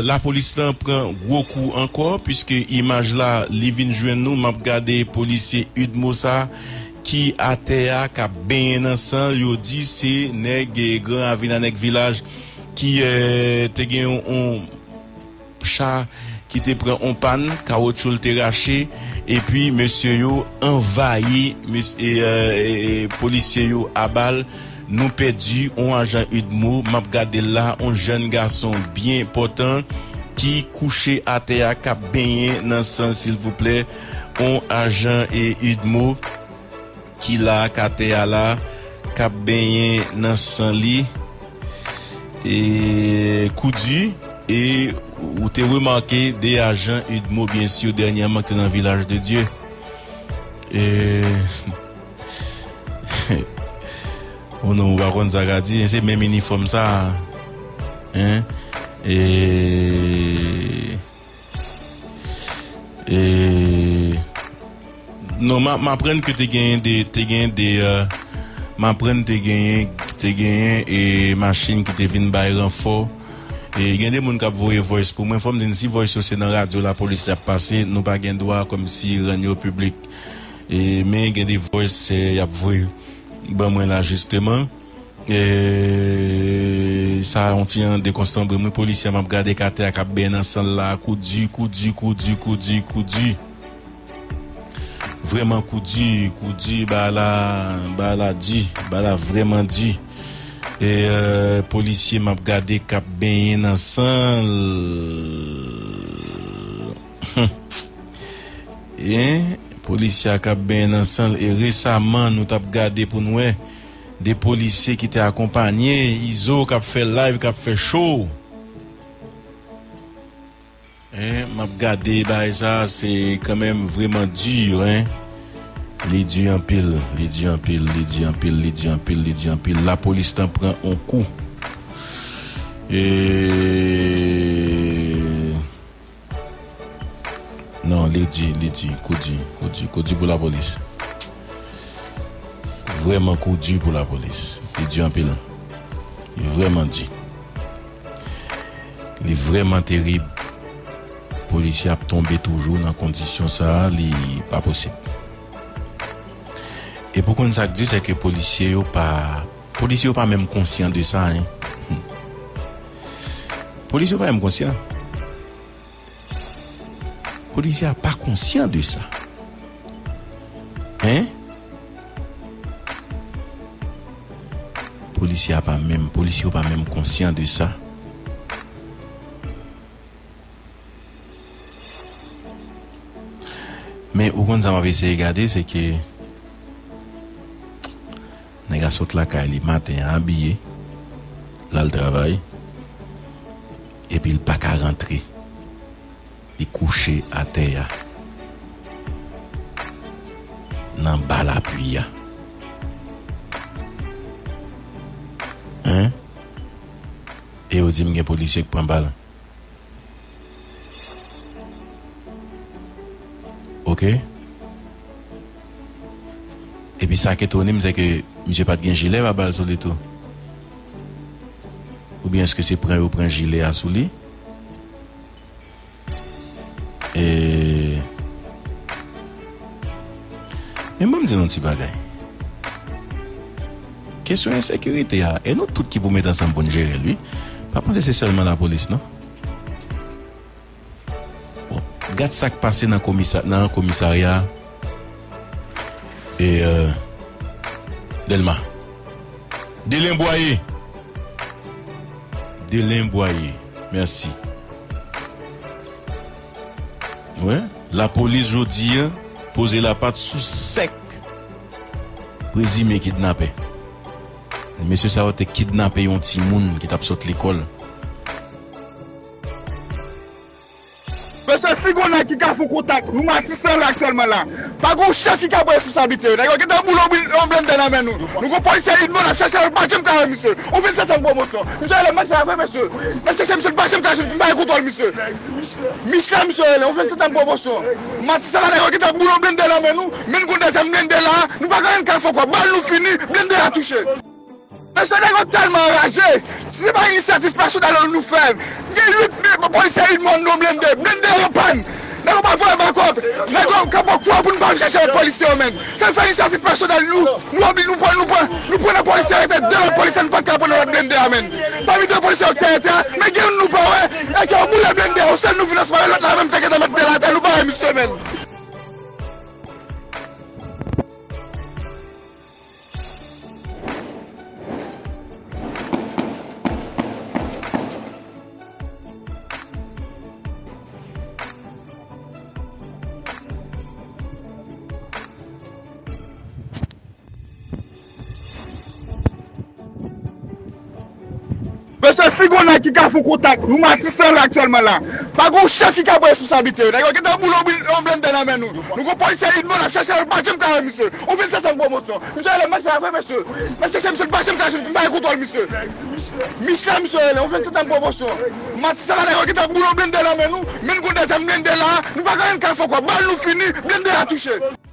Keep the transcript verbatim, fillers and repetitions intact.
Lapolis lan pran gwo kou ankò, piske imaj la, li vin jwenn nou. M ap gade polisye UDMO sa ki atè a, k ap benyen nan san. Yo di se nèg, eh, Gran Ravin a nèg Vilaj ki, eh, te gen yon, yon cha ki te pran yon pàn, kawotchou l te rache, epi mesye yo anvayi mes-, e, eh, e, e, polisye yo a bal. Nou pèdi yon ajan UDMO, m ap gade l la, yon jèn gason byen pòtan ki kouche atè a, k ap benyen nan san, silvouplè. Yon ajan, e, UDMO ki la ak atè a la, k ap benyen nan san li, e, kou di, e ou te remake de ajan UDMO, byen si, dènyèman, ki te nan Vilaj de Dye. E, o non, ou pa konn sa ka di, se menm inifòm sa, en? E, e, non, m a, m aprann ke te genyen de, te genyen de, eh, m aprann te genyen, te genyen, e, machin ki te vin bay ranfò. E gen de moun k ap voye voice pou mwen. Fò m di n, si voice yo se nan radyo lapolis y ap pase, nou pa gen dwa kòmsi rann yo piblik. E, men gen de voice, eh, y ap voye ban mwen la, jisteman. E, sa yon ti jan dekonsanbre m, wi. Polisye a, m ap gade k atè a, k ap benyen nan san l la, kou di, kou di, kou di, kou di, kou di. Vrèman kou di, kou di, bagay la, bagay la di, bagay la vrèman di. E, eh, polisye m ap gade k ap benyen nan san l. E, polisye a k ap benyen nan san l. E resaman, nou t ap gade pou n wè de polisye ki te akonpanye Izo k ap fè live, k ap fè show. En, m ap gade bagay sa, se kanmenm vrèman di, en. Li di anpil, li di anpil, li di anpil, li di anpil, li di anpil. Lapolis lan pran on kou. E, non, li di, li di, kou di, kou di, kou di pou lapolis. Vrèman kou di pou lapolis. Li di anpil. Li vrèman di. Li vrèman terib. Polisye ap tonbe toujou nan kondisyon sa a, li pa posib. E pou konn sa k di, se ke polisye yo pa, polisye yo pa menm konsyan de sa, en. Polisye yo pa menm konsyan. Polisye a pa konsyan de sa. Hein? Polisye a pa menm, polisye yo pa menm konsyan de sa. Men ou konn sa m ap eseye gade, se ke nèg la sot lakay li maten an abiye, l al travay, epi l pa ka rantre. Li kouche atè a, nan ba lapli a. Hein? E yo di m gen polisye k pran bal. Oke. Epi sa k etone m, se ke misye pa t gen jilè pa bal sou li tou. Oubyen èske se pran yo pran jilè a sou li? E, men ban m di nou yon ti bagay. Kesyon ensekirite a, e nou tout ki pou met ansanm pou n jere l, wi. Pa panse se sèlman lapolis, non. Bon, gad sa k pase nan komisa-, nan komisarya, e, euh, Dèlma. Delen Bwaye. Delen Bwaye. Mèsi. Wi, lapolis jodi a poze lapat sou sèk prezime kidnapè. Mesye sa yo te kidnape yon timoun ki t ap sot lekòl. Mesye, si gon nèg ki ka fè kontak, nou Matisan la aktyèlman la. Pa gon chèf ki ka pran responsablite yo. Nèg yo gentan boule yon bri-, yon blennde nan men nou. Nou gon polisye UDMO n ap chèche l, pa janm ka wè misye. On vennsenk septanm pwomosyon. Misye rele Max la vre, mesye. N ap chèche misye, n pa janm ka jwenn, n pa gen kontwòl misye. Michel, misye rele, on vennsenk septanm pwomosyon. Matisan la, nèg yo gentan boule yon blennde nan men nou. Men n gon de zam blennde la, nou pa ka anyen ka fè ankò. Bal nou fini, blennde a touche. Mesye, nèg yo tèlman anraje. Si se pa inisyativ pèsonèl nou fè, gen uit polisye uit mò nan yon blende. Blende yo pann. Nèg yo pa voye bakòp. Nèg yo kanpe kou pou nou pa al chèche lòt polisye yo, menn. Se fè inisyativ pèsonèl nou. Nou obli-, nou pran, nou pran, nou pran nan polisye yo, de lòt polisye, nou pa t ka pran nan lòt blende a, menn. Pami de polisye yo ki te atè a, men gen youn nou pa wè, e ke yo boule blende a, yon sèl nou vin ansanm avè lòt la, menm te gentan met pye l atè, nou pa wè misye, menn. Mesye, si gon nèg ki ka fè kontak, nou Matisan la aktyèlman la. Pa gon chèf ki ka pran responsablite yo. Nèg yo gentan boule yon bl-, yon blende nan men nou. Nou gon polisye Idmon ap chèche l, pa janm ka wè misye. Yon vennsenk an pwomosyon. Misye rele Matisan la vre, mesye. N ap chèche misye, nou pa janm ka jwenn, nou pa gen kontwòl misye. Michelin misye rele, yon vennsenk an pwomosyon. Matisan la, nèg yo gentan boule yon blende nan men nou. Men nou gon dezyèm blende la, nou pa gen anyen n ka fè ankò. Bal nou fini, blende a touche.